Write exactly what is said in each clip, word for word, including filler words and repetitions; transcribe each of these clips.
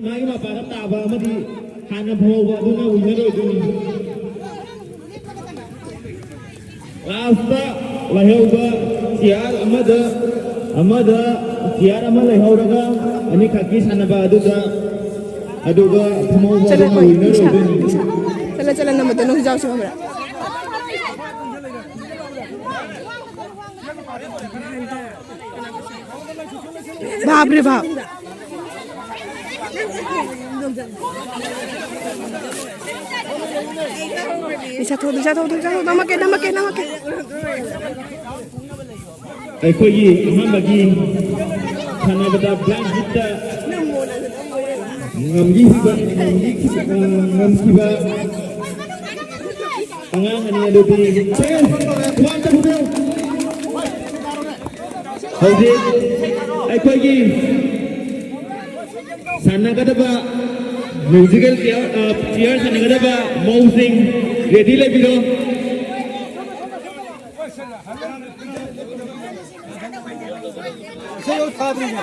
ꯃꯥꯒꯤ ꯃꯄꯥꯗ ꯇꯥꯕ ꯑꯃꯗꯤ ꯍꯥꯟꯅ ꯐꯪꯍꯧꯕ ꯑꯗꯨꯅ winner ꯑꯣꯏꯗꯣꯏꯅꯤ꯫ Last ꯂꯩꯍꯧꯕ chair ꯑꯃꯗ, ꯑꯃꯗ chair ꯑꯃ ꯂꯩꯍꯧꯔꯒ ꯑꯅꯤꯈꯛꯀꯤ ꯁꯥꯟꯅꯕ ꯑꯗꯨꯗ, ꯑꯗꯨꯒ ꯐꯝꯍꯧꯕ ꯆꯠꯂ ꯑꯗꯨꯅ ꯑꯩꯈꯣꯏ winner ꯏꯁꯥ, ꯑꯣꯏꯗꯣꯏꯅꯤ꯫ ꯏꯁꯥ꯫ ꯆꯠꯂ ꯆꯠꯂ ꯅꯝꯕꯗꯣ ꯅꯪ ꯍꯨꯏꯖꯥꯎꯁꯤ ꯈꯪꯕ꯭ꯔꯥ? ꯕꯥꯞ ꯔꯦ ꯕꯥꯞ꯫ ꯅꯤꯁꯥ ꯊꯣꯛ, ꯅꯤꯁꯥ ꯊꯣꯛ, ꯅꯤꯁꯥ ꯊꯣꯛ, ꯅꯝꯃꯛꯀꯦ, ꯅꯝꯃꯛꯀꯦ, ꯅꯝꯃꯛꯀꯦ꯫ ꯑꯩꯈꯣꯏꯒꯤ ꯑꯍꯥꯟꯕꯒꯤ ꯁꯥꯟꯅꯕꯗ blind hitꯇ ꯉꯝꯈꯤꯕ, ꯉꯝꯈꯤꯕ, ꯉꯝꯈꯤꯕ ꯑꯉꯥꯡ ꯑꯅꯤ ꯑꯗꯨꯗꯤ ꯍꯧꯖꯤꯛ ꯑꯩꯈꯣꯏꯒꯤ ꯁꯥꯟꯅꯒꯗꯕ musical chair, ꯑ, chair ꯁꯥꯟꯅꯒꯗꯕ ꯃꯧꯁꯤꯡ ready ꯂꯩꯕꯤꯔꯣ꯫ ꯏꯁꯩ ꯊꯥꯗꯣꯏꯔꯣ?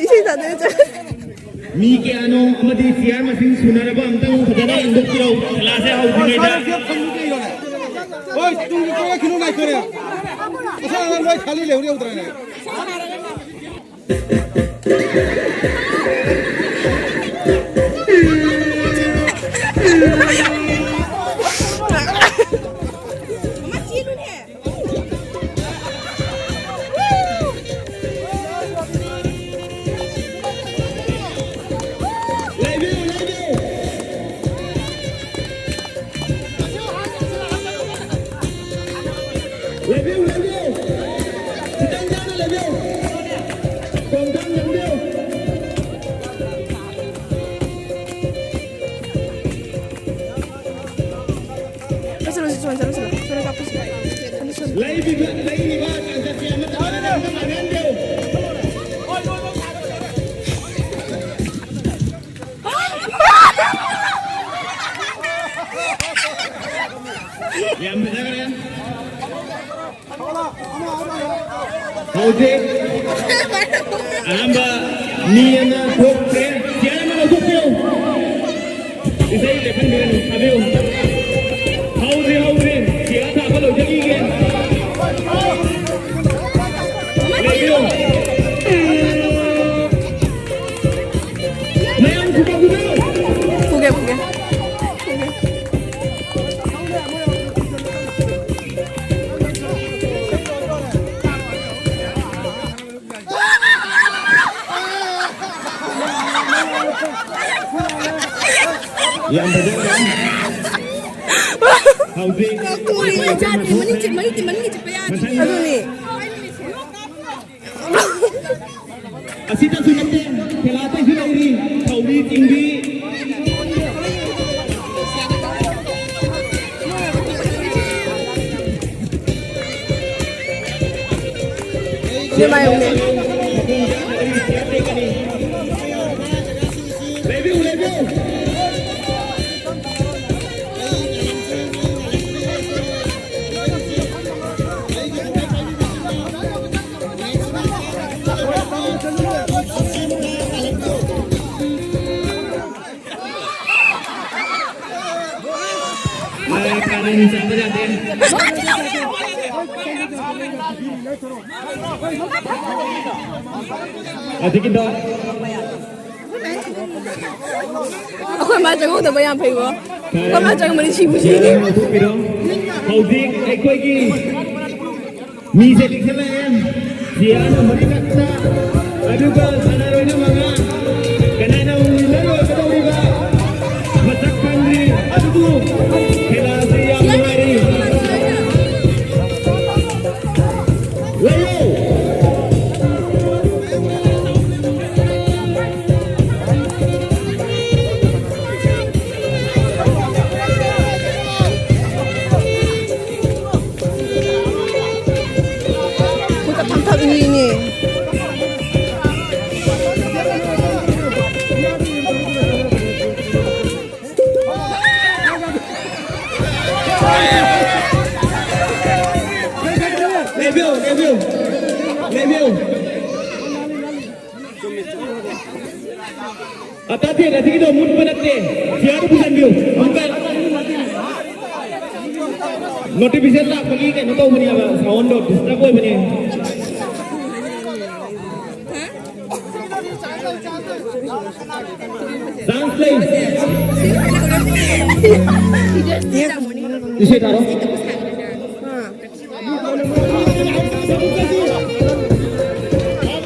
ꯏꯁꯩ ꯊꯥꯗꯣꯏꯔꯣ? ꯃꯤ ꯀꯌꯥꯅꯣ ꯑꯃꯗꯤ chair ꯃꯁꯤꯡ ꯁꯨꯅꯔꯕ ꯑꯝꯇꯪ ꯐꯖꯅ ꯌꯦꯡꯊꯣꯛꯄꯤꯔꯣ꯫ ꯀꯂꯥꯁꯦ ꯍꯧꯗ꯭ꯔꯤꯉꯩꯗ꯫ ꯍꯣꯏ, ꯇꯨꯡꯒꯤ ꯀꯣꯏꯔꯛꯈꯤꯅꯨ ꯉꯥꯏꯈꯣꯅꯦ꯫ ꯑꯁꯣꯝ ꯅꯥꯀꯟ ꯂꯣꯏ ꯈꯥꯂꯤ ꯂꯩꯍꯧꯔꯤ ꯎꯗ꯭ꯔꯅꯦ? ꯂꯦꯞꯄꯤꯌꯨ, ꯂꯦꯞꯄꯤꯌꯨ꯫ ꯈꯤꯇꯪ ꯆꯥꯅ ꯂꯦꯞꯄꯤꯌꯨ꯫ ꯈꯣꯡꯊꯥꯡ ꯂꯦꯞꯄꯤꯌꯨ꯫ ꯆꯠꯂꯣ, ꯆꯠꯂꯣ, ꯆꯠꯂꯣ, ꯆꯠꯂꯣ꯫ ꯆꯠꯂꯣ, ꯀꯥꯞꯄꯁꯤ꯫ ꯆꯠꯂꯣ, ꯆꯠꯂꯣ꯫ ꯂꯩꯔꯤꯕ, ꯂꯩꯔꯤꯕ ꯇꯥꯟꯖꯥꯁꯦ ꯑꯃꯠꯇ ꯃꯥꯡꯍꯟꯗꯦ꯫ ꯌꯥꯝ ꯐꯖꯈ꯭ꯔꯦ꯫ ꯍꯧꯖꯤꯛ ꯑꯍꯥꯟꯕ ꯃꯤ ꯑꯃ ꯊꯣꯛꯈ꯭ꯔꯦ꯫ ꯆꯤꯌꯔ ꯑꯃ ꯂꯧꯊꯣꯛꯄꯤꯌꯨ꯫ ꯏꯁꯩ ꯂꯦꯞꯍꯟꯕꯤꯒꯅꯨ, ꯊꯥꯕꯤꯌꯨ꯫ ꯍꯧꯗ꯭ꯔꯤ, ꯍꯧꯗ꯭ꯔꯤ꯫ ꯆꯤꯌꯔ ꯊꯥꯕ ꯂꯣꯏꯖꯈꯤꯒꯦ꯫ ꯂꯦꯞꯄꯤꯌꯨ꯫ ꯃꯌꯥꯝ ꯈꯨꯕꯥꯛ ꯈꯨꯕꯤꯌꯨ꯫ ꯐꯨꯒꯦ, ꯐꯨꯒꯦ꯫ ꯌꯥꯝ ꯐꯖꯩ, ꯌꯥꯝ꯫ ꯍꯧꯖꯤꯛ ꯀꯣꯔꯤꯅ ꯆꯥꯗꯦ, ꯃꯅꯤꯡ ꯆꯤꯠ-, ꯃꯅꯤꯡ ꯆꯤꯠ-, ꯃꯅꯤꯡ ꯆꯤꯠꯄ ꯌꯥꯗꯦ꯫ ꯃꯊꯪ ꯑꯗꯨꯅꯤ꯫ ꯑꯁꯤꯇꯁꯨ ꯅꯠꯇꯦ, ꯈꯦꯂꯥ ꯑꯇꯩꯁꯨ ꯂꯩꯔꯤ, ꯊꯧꯔꯤ ꯆꯤꯡꯕꯤ꯫ ꯅꯨꯡꯉꯥꯏꯕꯅꯦ꯫ ꯂꯩꯕꯤꯌꯨ, ꯂꯩꯕꯤꯌꯨ꯫ ꯑꯦ, ꯀꯥꯔꯟ ꯆꯠꯄ ꯌꯥꯗꯦ꯫ ꯑꯗꯨꯒꯤꯗꯣ ꯑꯩꯈꯣꯏ ꯃꯥ ꯆꯪꯍꯧꯗꯕ ꯌꯥꯝ ꯐꯩꯀꯣ꯫ ꯑꯩꯈꯣꯏ ꯃꯥ ꯆꯪꯕꯗꯤ ꯁꯤꯕꯨ ꯁꯤꯅꯤ꯫ ꯂꯧꯊꯣꯛꯄꯤꯔꯣ꯫ ꯍꯧꯖꯤꯛ ꯑꯩꯈꯣꯏꯒꯤ ꯃꯤꯁꯦ ꯂꯤꯛꯁꯜꯂꯛꯑꯦ꯫ ꯆꯤꯌꯔꯅ ꯃꯔꯤ ꯈꯛꯇ꯫ ꯑꯗꯨꯒ ꯁꯥꯟꯅꯔꯣꯏꯅ ꯃꯉꯥ꯫ ꯀꯅꯥꯅ winner ꯑꯣꯏꯒꯗꯧꯔꯤꯕ? ꯃꯁꯛ ꯈꯪꯗ꯭ꯔꯤ꯫ ꯑꯗꯨꯕꯨ ꯈꯦꯂꯥꯁꯤ ꯌꯥꯝ ꯅꯨꯡꯉꯥꯏꯔꯤ꯫ ꯂꯩꯌꯨ꯫ ꯃꯣꯏ ꯀꯞ ꯊꯝ ꯊꯝ ꯏꯅꯦ꯫ ꯑꯇꯥꯊꯦꯟ ꯑꯁꯤꯒꯤꯗꯣ ꯃꯨꯠꯄ ꯅꯠꯇꯦ꯫ ꯆꯤꯌꯔꯗꯨ ꯄꯨꯁꯟꯕꯤꯌꯨ꯫ ꯑꯃꯨꯛꯇ ꯅꯣꯇꯤꯐꯤꯀꯦꯁꯟ ꯂꯥꯛꯄꯒꯤ ꯀꯩꯅꯣ ꯇꯧꯕꯅꯦꯕ, ꯁꯥꯎꯟꯗꯣ ꯗꯤꯁꯇꯔꯕ ꯑꯣꯏꯕꯅꯦ꯫ ꯆꯥꯟꯁ ꯂꯩ꯫ ꯏꯁꯩ ꯊꯥꯔꯣ꯫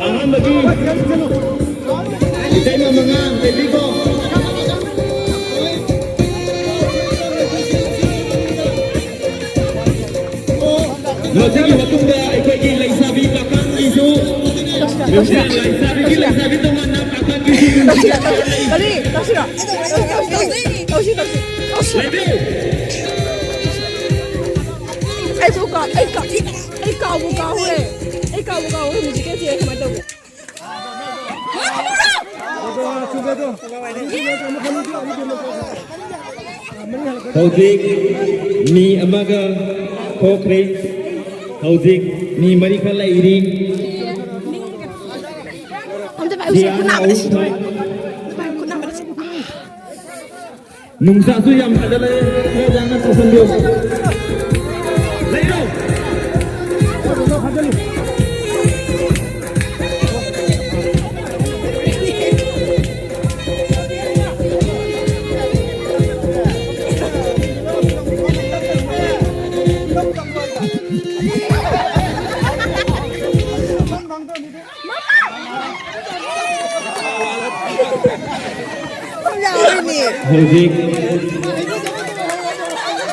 ꯑꯍꯥꯟꯕꯒꯤ ꯏꯇꯩꯃ ꯃꯉꯥ ꯂꯩꯕꯤꯀꯣ꯫ ꯃꯁꯤꯒꯤ ꯃꯇꯨꯡꯗ ꯑꯩꯈꯣꯏꯒꯤ ꯂꯩꯁꯥꯕꯤ ꯄꯥꯈꯪꯒꯤꯁꯨ, ꯂꯩꯁꯥꯕꯤꯒꯤ ꯂꯩꯁꯥꯕꯤ ꯇꯣꯉꯥꯟꯅ ꯄꯥꯈꯪꯒꯤꯁꯨ ꯂꯩꯕꯤꯌꯨ꯫ ꯑꯩꯁꯨ ꯀꯥꯎ-, ꯑꯩ ꯀꯥꯎ-, ꯑꯩ ꯀꯥꯎꯕꯨ ꯀꯥꯎꯔꯦ꯫ ꯑꯩ ꯀꯥꯎꯕꯨ ꯀꯥꯎꯔꯦ ꯍꯧꯖꯤꯛꯀꯤ ꯆꯦ ꯀꯃꯥꯏꯅ ꯇꯧꯒꯦ? ꯍꯧꯖꯤꯛ ꯃꯤ ꯑꯃꯒ ꯊꯣꯛꯈ꯭ꯔꯦ꯫ ꯍꯧꯖꯤꯛ ꯃꯤ ꯃꯔꯤꯈꯛ ꯂꯩꯔꯤ꯫ ꯑꯝꯇ ꯄꯥꯏꯌꯨꯁꯦ, ꯈꯨꯠ ꯅꯥꯕꯅ ꯁꯤꯗꯣꯔꯦ꯫ ꯄꯥꯏꯌꯨ, ꯈꯨꯠ ꯅꯥꯕꯅ ꯁꯤꯗꯣꯔꯦ꯫ ꯅꯨꯡꯁꯥꯁꯨ ꯌꯥꯝ ꯁꯥꯒꯠꯂꯛꯑꯦ, ꯈꯔ ꯌꯥꯡꯅ ꯇꯧꯁꯟꯕꯤꯌꯨ꯫ ꯂꯩꯔꯣ꯫ ꯌꯥꯎꯔꯤꯅꯦ꯫ ꯍꯧꯖꯤꯛ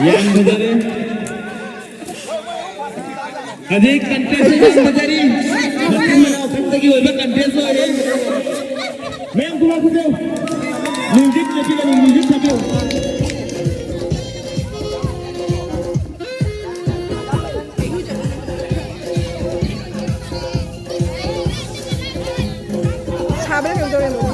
ꯌꯥꯝ ꯐꯖꯔꯦ꯫ ꯍꯧꯖꯤꯛ contest ꯌꯥꯝ ꯐꯖꯔꯤ꯫ ꯃꯆꯤꯟ ꯃꯅꯥꯎ ꯈꯛꯇꯒꯤ ꯑꯣꯏꯕ contest ꯑꯣꯏꯔꯦ꯫ ꯃꯌꯥꯝ ꯈꯨꯕꯥꯛ ꯈꯨꯗꯧ꯫ Music ꯂꯦꯞꯄꯤꯒꯅꯨ, music ꯊꯥꯕꯤꯌꯨ꯫ ꯁꯥꯕ꯭ꯔꯥ ꯀꯩꯅꯣ ꯇꯧꯔꯦ ꯃꯣꯏ꯫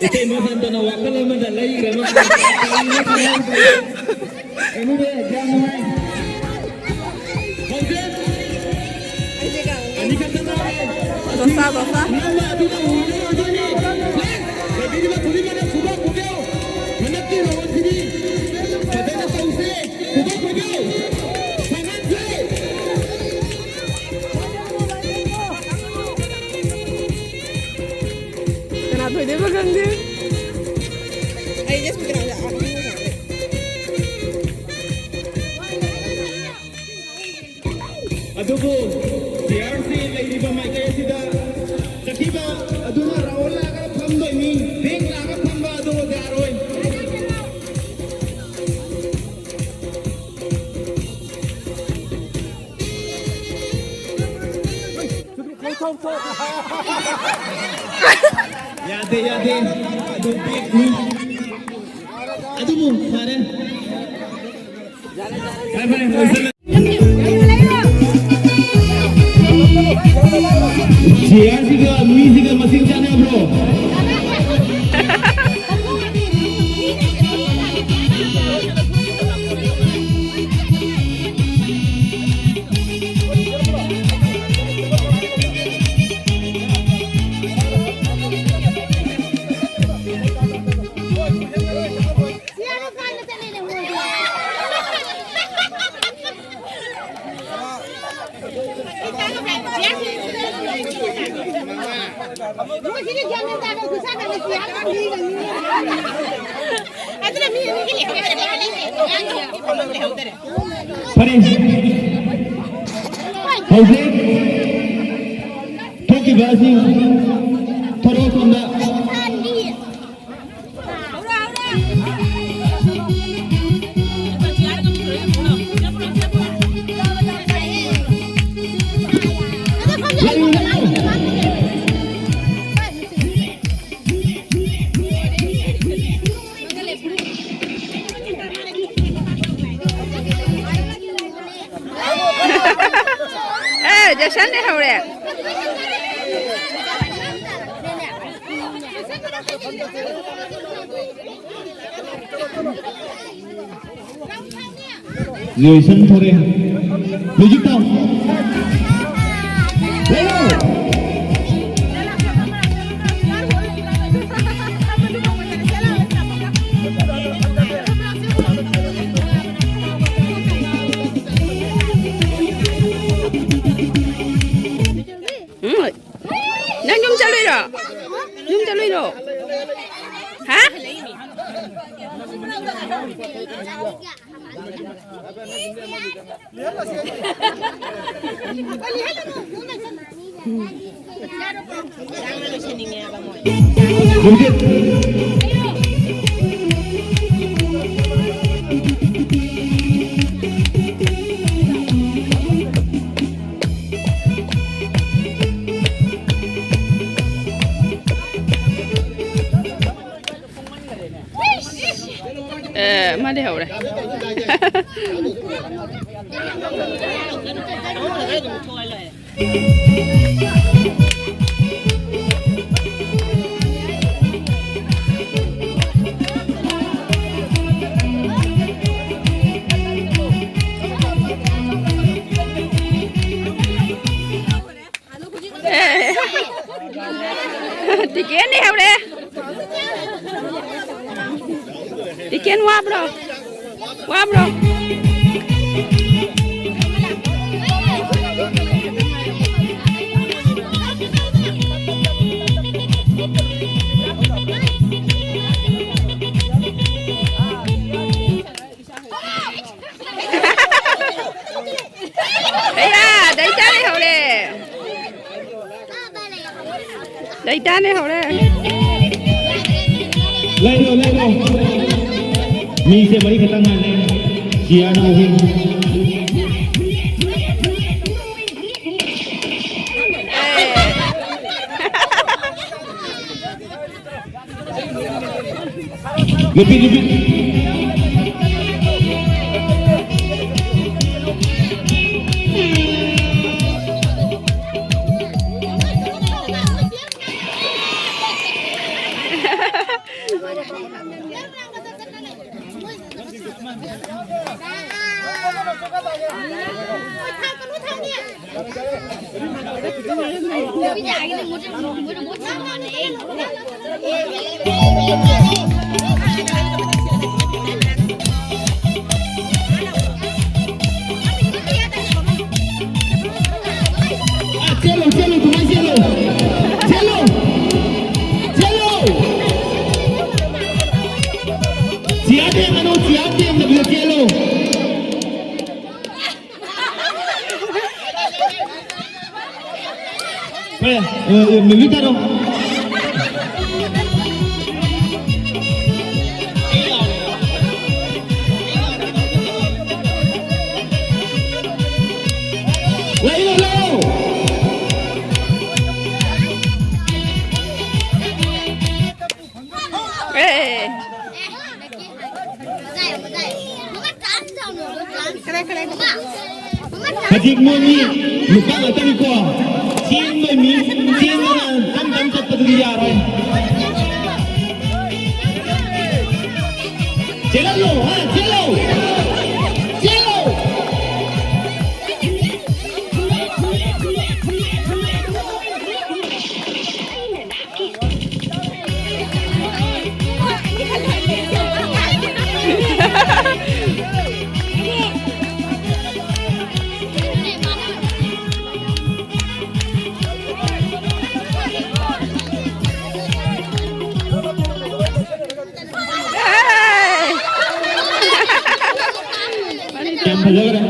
ꯏꯇꯩꯃ ꯁꯥꯟꯇꯅ ꯋꯥꯈꯜ ꯑꯃꯗ ꯂꯩꯈ꯭ꯔꯦ꯫ ꯀꯩꯅꯣꯅꯦ, ꯌꯥꯝ ꯅꯨꯡꯉꯥꯏ꯫ ꯍꯧꯖꯤꯛ ꯑꯅꯤꯈꯛꯇ ꯉꯥꯏꯔꯦ꯫ ꯗꯣꯁꯥ, ꯗꯣꯁꯥ꯫ ꯑꯉꯝꯕ ꯑꯗꯨꯅ ꯋꯤꯅꯔ ꯑꯣꯏꯗꯣꯏꯅꯤ꯫ ꯂꯩꯕꯤꯔꯤꯕ ꯈꯨꯗꯤꯡꯃꯛꯅ ꯈꯨꯕꯥꯛ ꯈꯨꯕꯤꯌꯨ꯫ ꯍꯟꯗꯛꯀꯤ ꯔꯥꯎꯟꯁꯤꯗꯤ ꯐꯖꯅ ꯇꯧꯁꯦ꯫ ꯈꯨꯕꯥꯛ ꯈꯨꯕꯤꯌꯨ꯫ ꯐꯥꯏꯅꯦꯜꯁꯦ꯫ ꯀꯅꯥ ꯊꯣꯏꯗꯣꯏꯕ ꯈꯪꯗꯦ꯫ ꯑꯩ ꯖꯦꯁꯃꯤꯟ ꯀꯅꯥ ꯑꯣꯏꯖꯥꯠꯅꯣ? ꯑꯗꯨꯕꯨ ꯆꯤꯌꯔꯁꯤ ꯂꯩꯔꯤꯕ ꯃꯥꯏꯀꯩ ꯑꯁꯤꯗ ꯆꯠꯈꯤꯕ ꯑꯗꯨꯅ ꯔꯥꯍꯨꯜ ꯂꯥꯛꯑꯒ ꯐꯝꯗꯣꯏꯅꯤ, ꯕꯦꯡ ꯂꯥꯛꯑꯒ ꯐꯝꯕ ꯑꯗꯨ ꯑꯣꯏꯔꯣꯏ꯫ ꯌꯥꯗꯦ, ꯌꯥꯗꯦ꯫ ꯑꯗꯨ ꯕꯦꯛꯅꯤ꯫ ꯑꯗꯨꯕꯨ ꯐꯔꯦ꯫ ꯐꯔꯦ, ꯐꯔꯦ, ꯂꯣꯏꯁꯤꯜꯂꯦ꯫ ꯆꯤꯌꯔꯁꯤꯒ ꯂꯨꯏꯁꯤꯒ ꯃꯁꯤꯡ ꯆꯥꯟꯅꯕ꯭ꯔꯣ? ꯐꯔꯦ꯫ ꯍꯧꯖꯤꯛ ꯊꯣꯛꯈꯤꯕ ꯑꯁꯤ ꯊꯣꯔꯛꯑꯣ ꯁꯣꯝꯗ꯫ ꯑꯦ, ꯖꯦꯁꯟ ꯂꯩꯍꯧꯔꯦ꯫ ꯂꯣꯏꯁꯟ ꯊꯣꯔꯦ꯫ ꯃ꯭ꯌꯨꯖꯤꯛ ꯇꯥꯎ꯫ ꯂꯩꯔꯣ꯫ ꯎꯝ꯫ ꯅꯪ ꯌꯨꯝ ꯆꯠꯂꯨꯏꯔꯣ? ꯌꯨꯝ ꯆꯠꯂꯨꯏꯔꯣ? ꯍꯥ? ꯑꯦ, ꯑꯃꯗꯤ ꯍꯧꯔꯦ꯫ ꯑꯦ꯫ ꯇꯤꯀꯦꯟ ꯂꯩꯍꯧꯔꯦ꯫ ꯇꯤꯀꯦꯟ ꯋꯥꯕ꯭ꯔꯣ? ꯋꯥꯕ꯭ꯔꯣ? ꯑꯌꯥ, ꯗꯥꯏꯇꯥ ꯂꯩꯍꯧꯔꯦ꯫ ꯗꯥꯏꯇꯥ ꯂꯩꯍꯧꯔꯦ꯫ ꯂꯩꯔꯣ, ꯂꯩꯔꯣ꯫ ꯃꯤꯁꯦ ꯃꯔꯤ ꯈꯛꯇꯪ ꯉꯥꯏꯔꯦ꯫ ꯆꯤꯌꯔꯅ ꯑꯍꯨꯝ꯫ ꯅꯨꯄꯤ, ꯅꯨꯄꯤ꯫ ꯆꯦꯜꯂꯣ, ꯆꯦꯜꯂꯣ, ꯀꯃꯥꯏ ꯆꯦꯜꯂꯣ? ꯆꯦꯜꯂꯣ! ꯆꯦꯜꯂꯣ! Chair ꯊꯦꯡꯒꯅꯨ, chair ꯊꯦꯡꯗꯕꯤꯗ ꯆꯦꯜꯂꯣ꯫ ꯍꯣꯏ, ꯑ, ꯑ, ꯃ꯭ꯌꯨꯖꯤꯛ ꯊꯥꯔꯣ꯫ ꯂꯩꯌꯣ, ꯂꯩꯌꯣ꯫ ꯑꯦ꯫ ꯍꯧꯖꯤꯛ ꯃꯣꯏꯒꯤ ꯅꯨꯄꯥ ꯉꯥꯛꯇꯅꯤꯀꯣ꯫ ꯆꯦꯟꯕ ꯃꯤ, ꯆꯦꯟꯕꯅ ꯇꯝ ꯇꯝ ꯆꯠꯄꯗꯨꯗꯤ ꯌꯥꯔꯣꯏ꯫ ꯆꯦꯜꯍꯜꯂꯣ, ꯍꯥ, ꯆꯦꯜꯂꯣ꯫ ꯆꯦꯜꯂꯣ꯫ ꯌꯥꯝ ꯐꯖꯈ꯭ꯔꯦ꯫